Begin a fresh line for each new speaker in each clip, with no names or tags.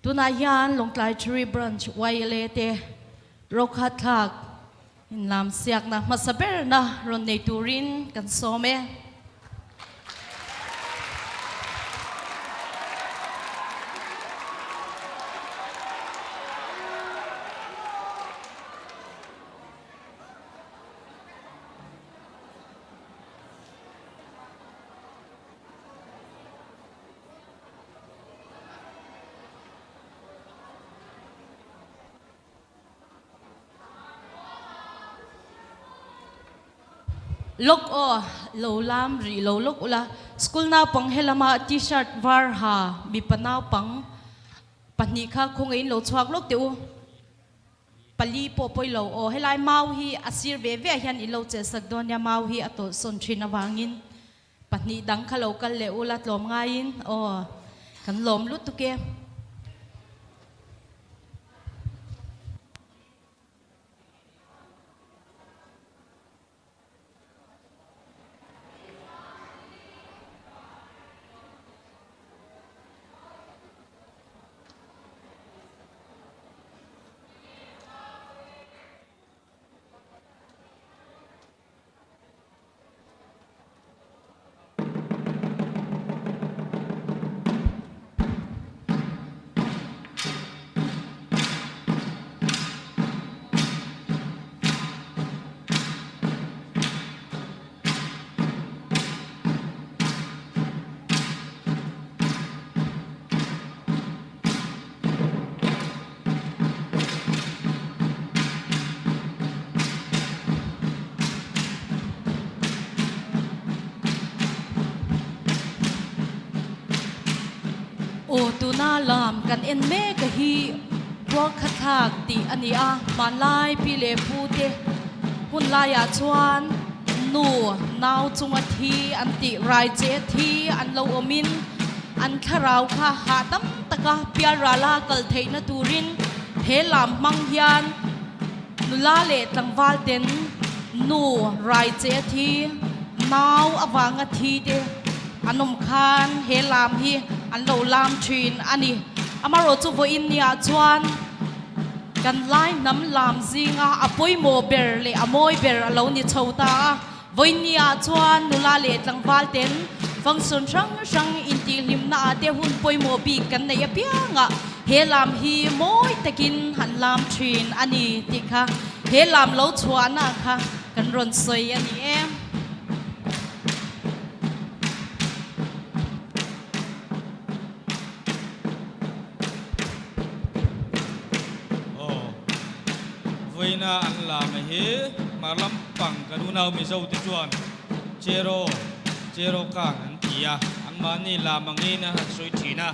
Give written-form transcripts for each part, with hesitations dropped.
Tunah hian Lawngtlai Cherry Branch YLA te rokhat thlak inlam siakna hmasa berna rawn nei turin kan sawm e. Lawk aw, lo lam rih lo lawk ula. School naupang helama T-shirt var ha mipa naupang pahnih kha khawngaihin lo chhuak lawk teh u. Pali pawh pawi lo aw, helai mau hi a sir ve ve ah hian in lo chelhsak dawn nia, mau hi a tawlhsawn thin avangin pahnih dang kha lo kal leh ula tlawm ngaiin aw kan lawm lutuk e. Aw tuna lam kan en mek a hi rualkhathlak tih a ni a, hmanlai pi leh pu te hun laiah chuan nu nau chunga thi an tih rai che thi an lo awmin an thlarau kha hahdam taka pialrala kal theihna turin he lam hmang hian nula leh tlangval ten nu rai che thi nau avanga thi te an awm khan he lam hi an lo lam thin a ni. Amaherawhchu vawiin niah chuan kan lai hnam lam zinga a pawimawh ber leh a mawi ber a lo ni chho ta a. Vawiin niah chuan nula leh tlangval ten function hrang hrang intihhlimna ah te hun pawimawh bik kan neih apiangah he lam hi mawi takin han lam thin a ni tih kha he lam lo chhuahna kha kan rawn sawi a ni e.
Aw, vawiina an lam a hi hmar lampang kan unau Mizo te chuan Chero, Chero kang an ti a, anmahni lam angin an han sawi thin a,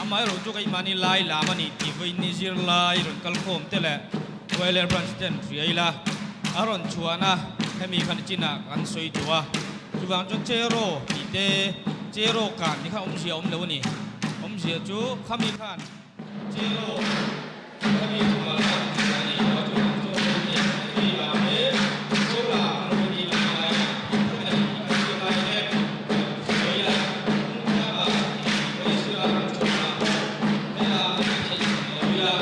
amaherawh chu keimahni lai lam a ni tih vawiin zirlai rawn kal khawm te leh Wailer Branch ten hria ila a rawn chhuan a, hemi khan chinah kan sawi tawh a, chuvang chuan Chero tih te Chero kan tih kha awmzia a awm lo a ni. Awmzia chu khami khan Chero khami chungah khan a ni lo a, chuvang chuan hemi hemi lam hi Chora an rawn tih ang lai a, khami an tih lai te kan sawi a, hmun tlangah Malaysia an chhuah a, helam hi theih lo ila.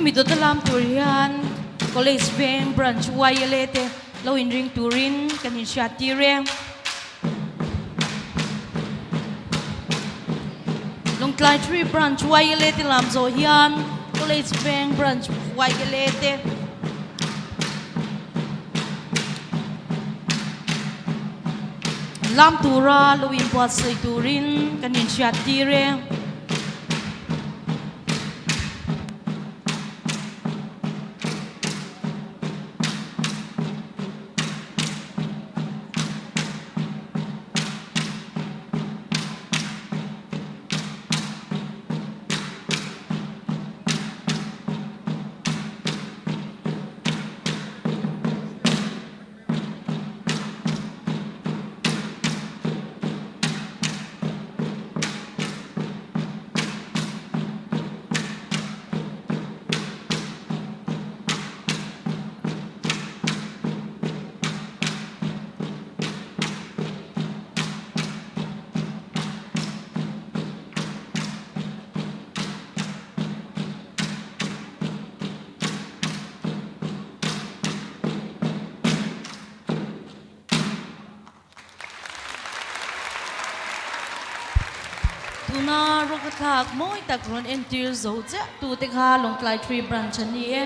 Hemi dawta lam tur hian College Veng Branch YLA te lo inring turin kan inhriat tir e. Lawngtlai Tree Branch YLA te lam zawh hian College Veng Branch YLA te lam tura lo inbuatsaih turin kan inhriat tir e. Tuna rawk a thlak mawi tak rawn entir zo chiah tute kha Lawngtlai Tree Branch an ni e.